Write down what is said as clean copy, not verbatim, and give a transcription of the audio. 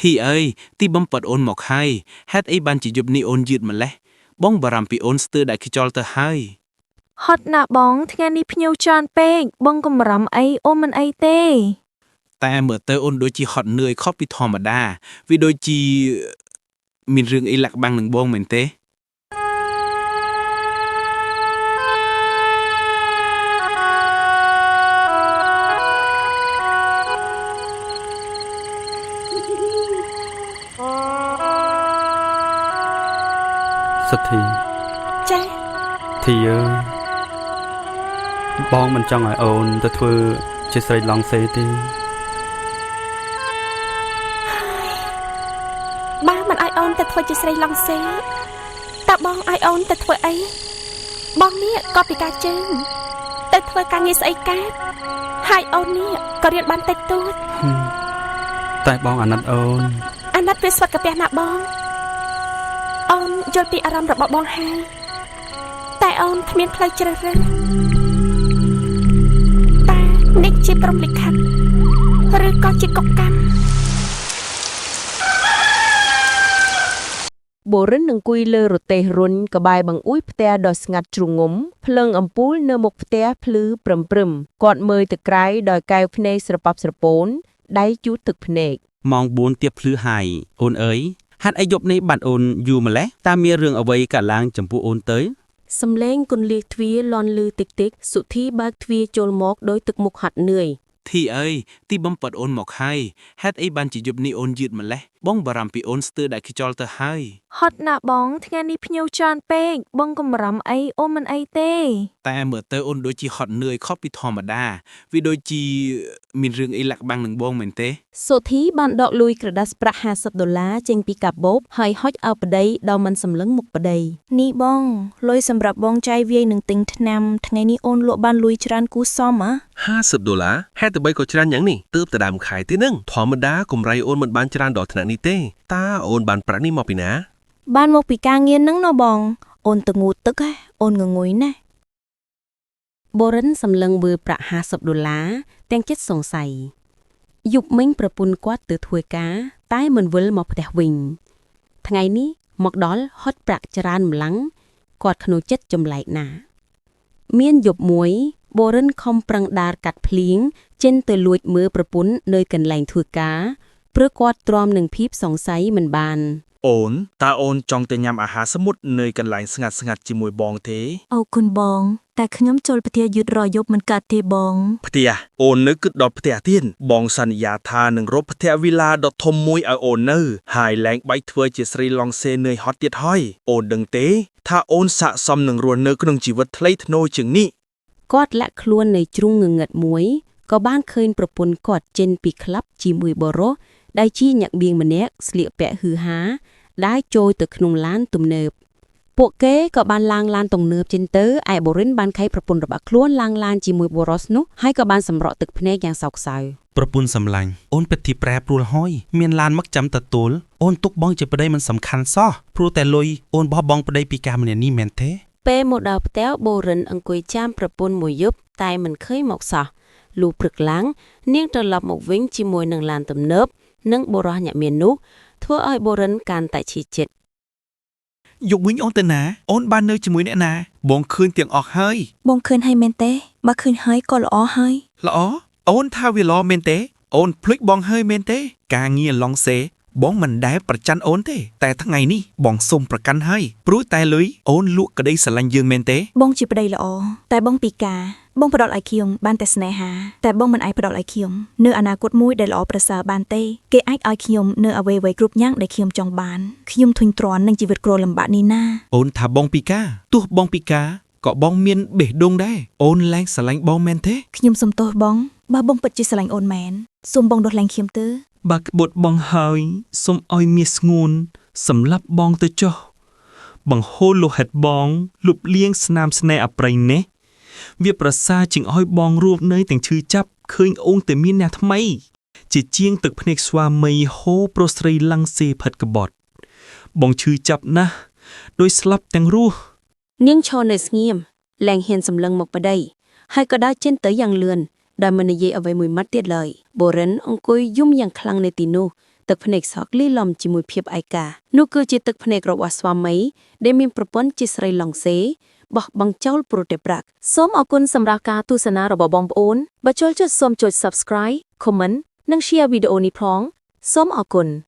ធីអើយទីបំផុតអូនមកហើយហេតុអីបានជាយប់នេះអូនយឺតម្លេះបងបារម្ភពីអូនស្ទើរដាច់ខ្យល់ទៅហើយ ហត់ណាស់បងថ្ងៃនេះភ្ញៀវច្រើនពេកបងកុំបារម្ភអីអូនមិនអីទេ តែមើលទៅអូនដូចជាហត់នឿយខុសពីធម្មតាវាដូចជាមានរឿងអីលាក់បាំងនឹងបងមែនទេ សុទ្ធី ចា ធីអើយបងមិនចង់ឲ្យអូនទៅធ្វើជាស្រីឡង់សេទេ បើមិនឲ្យអូនទៅធ្វើជាស្រីឡង់សេតើបងឲ្យអូនទៅធ្វើអីបងនេះក៏ពិការជើងទៅធ្វើការងារស្អីកើតហើយអូននេះក៏រៀនបានតិចតួច ហឹមតែបងអាណិតអូន អាណិតវាស្វិតកាពះណាស់បងអូនយល់ពីអារម្មណ៍របស់បងហើយតែអូនគ្មានផ្លូវជ្រើសរើសតែនេះជាព្រំលិខិតឬក៏ជាកុកកម្ម បូរិនអង្គុយលើរទេះរុញក្បែរបង្អួចផ្ទះដ៏ស្ងាត់ជ្រងំភ្លើងអំពូលនៅមុខផ្ទះភ្លឺព្រឹមព្រឹមគាត់មើលទៅក្រៅដោយកែវភ្នែកស្រប៉ាប់ស្រពោនដៃជូតទឹកភ្នែក ម៉ោង4ទៀបភ្លឺហើយអូនអើយហេតុអីយប់នេះបាត់អូនយូរម្ល៉េះតើមានរឿងអ្វីកើតឡើងចំពោះអូនទៅ សំឡេងគន្លៀកទ្វារលាន់លឺតិចតិចៗសុធីបើកទ្វារចូលមកដោយទឹកមុខហត់នឿយ ធីអើយទីបំផុតអូនមកហើយហេតុអីបានជាយប់នេះអូនយឺតម្លេះបងបារម្ភពីអូនស្ទើរដាច់ខ្យល់ទៅហើយ ហត់ណាស់បងថ្ងៃនេះភ្ញៀវច្រើនពេកបងកុំបារម្ភអីអូនមិនអីទេ តែមើលទៅអូនដូចជាហត់នឿយខុសពីធម្មតាវាដូចជាមានរឿងអីលាក់បាំងនឹងបងមែនទេ សុធីបានដកលុយក្រដាសប្រាក់50ដុល្លារចេញពីកាបូបហើយហុចឲ្យប្តីដោយមិនសម្លឹងមុខប្តី នេះបងលុយសម្រាប់បងចាយវាយនឹងទិញថ្នាំថ្ងៃនេះអូនលក់បានលុយច្រើនគូសមហ៎ 50ដុល្លារហេតុអ្វីក៏ច្រើនយ៉ាងនេះទើបតែដើមខែទេនឹងធម្មតាកម្រៃអូនមិនបានច្រើនដល់ថ្នាក់នេះទេតើអូនបានប្រាក់នេះមកពីណា បានមកពីការងារហ្នឹងណោះបង អូនទៅងូតទឹកហ៎អូនងងុយណាស់ បូរិនសម្លឹងមើលប្រាក់50ដុល្លារទាំងចិត្តសង្ស័យយប់មិញប្រពន្ធគាត់ទៅធ្វើការ តែមិនវិលមកផ្ទះវិញ ថ្ងៃនេះមកដល់ហត់ប្រាក់ច្រើនម្ល៉ឹងគាត់ក្នុងចិត្តចម្លែកណាស់មានយប់មួយបូរិនខំប្រឹងដារកាត់ភ្លៀងចេញទៅលួចមើលប្រពន្ធនៅកន្លែងធ្វើការព្រោះគាត់ទ្រាំនឹងភាពសង្ស័យមិនបាន អូនតើអូនចង់ទៅញ៉ាំអាហារសមុទ្រនៅកន្លែងស្ងាត់ៗជាមួយបងទេ អរគុណបង តែខ្ញុំចូលផ្ទះយឺតរយប់មិនកាត់ទេបង ផ្ទះអូននៅគិតដល់ផ្ទះទៀតបងសន្យាថានឹងរកផ្ទះវីឡាដ៏ធំមួយឲ្យអូននៅហើយលែងបែកធ្វើជាស្រីឡង់សេនឿយហត់ទៀតហើយអូនដឹងទេ ថាអូនស័ក្តិសមនឹងរស់នៅក្នុងជីវិតថ្លៃថ្នូរជាងនេះ គាត់លាក់ខ្លួននៅជ្រុងងងឹតមួយក៏បានឃើញប្រពន្ធគាត់ចេញពីក្លាប់ជាមួយបុរសដែលជាអ្នកបៀងម្នាក់ស្លៀកពាក់ហ៊ឺហាដើរចូលទៅក្នុងឡានទំនើបពួកគេក៏បានឡើងឡានទំនើបចេញទៅឯបូរិនបានខៃប្រពន្ធរបស់ខ្លួនឡើងឡានជាមួយបុរសនោះហើយក៏បានសម្រក់ទឹកភ្នែកយ៉ាងសោកសៅ ប្រពន្ធសម្លាញ់អូនពិតជាប្រែប្រួលហើយមានឡានមកចាំទទួលអូនទុកបងជាប្តីមិនសំខាន់សោះព្រោះតែលុយអូនបោះបង់ប្តីពីការម្នាក់នេះមែនទេ ពេលមកដល់ផ្ទះបូរិនអង្គុយចាំប្រពន្ធមួយយប់តែមិនឃើញមកសោះលុះព្រឹកឡើងនាងត្រឡប់មកវិញជាមួយនឹងឡានទំនើបនិងបុរសអ្នកមាននោះធ្វើឲ្យបូរិនកាន់តែឈឺចិត្ត យប់វិញអូនទៅណាអូនបាននៅជាមួយអ្នកណា បងឃើញទាំងអស់ហើយ បងឃើញហើយមែនទេបើឃើញហើយក៏ល្អហើយ ល្អអូនថាវាល្អមែនទេ អូនភ្លេចបងហើយមែនទេ ការងារឡង់សេបងមិនដែលប្រច័នអូនទេ តែថ្ងៃនេះបងសុំប្រកាន់ហើយព្រោះតែលុយអូនលក់ក្តីស្រឡាញ់យើងមែនទេ បងជាប្តីល្អតែបងពិការបងផ្ដល់ឲ្យខ្ញុំបានតែស្នេហាតែបងមិនអាចផ្ដល់ឲ្យខ្ញុំនៅអនាគតមួយដែលល្អប្រសើរបានទេគេអាចឲ្យខ្ញុំនៅអ្វីៗគ្រប់យ៉ាងដែលខ្ញុំចង់បានខ្ញុំធុញទ្រាន់នឹងជីវិតក្រលំបាកនេះណា អូនថាបងពិការទោះបងពិការក៏បងមានបេះដូងដែរអូនលែងស្រឡាញ់បងមែនទេ ខ្ញុំសុំទោសបងបើបងពិតជាស្រឡាញ់អូនមែនសូមបងដោះលែងខ្ញុំទៅ បើក្បត់បងហើយសូមឲ្យមាសស្ងួនសម្លាប់បងទៅចុះបង្ហូរលោហិតបងលុបលាងស្នាមស្នេហ៍អប្រ័យនេះវាប្រសើរជាងឲ្យបងរួបនៅទាំងឈឺចាប់ឃើញអូនតែមានអ្នកថ្មី ជាជាងទឹកភ្នែកស្វាមីហូរប្រុសស្រីឡង់សេផិតក្បត់ បងឈឺចាប់ណាស់ដោយស្លាប់ទាំងរស់ នាងឈរនៅស្ងៀមលែងហ៊ានសម្លឹងមកប្តីហើយក៏ដើរចេញទៅយ៉ាងលឿនដោយមិននិយាយអ្វីមួយម៉ាត់ទៀតឡើយបូរិនអង្គុយយំយ៉ាងខ្លាំងនៅទីនោះ ទឹកភ្នែកសក់លីលំជាមួយភាពឯកានោះគឺជាទឹកភ្នែករបស់ស្វាមីដែលមានប្រពន្ធជាស្រីឡុងសេបោះបង់ចោលព្រោះតែប្រាក់ សូមអរគុណសម្រាប់ការទស្សនារបស់បងប្អូនបើចូលចិត្តសូមចុច Subscribe, Comment និង Share វីដេអូនេះផងសូមអរគុណ។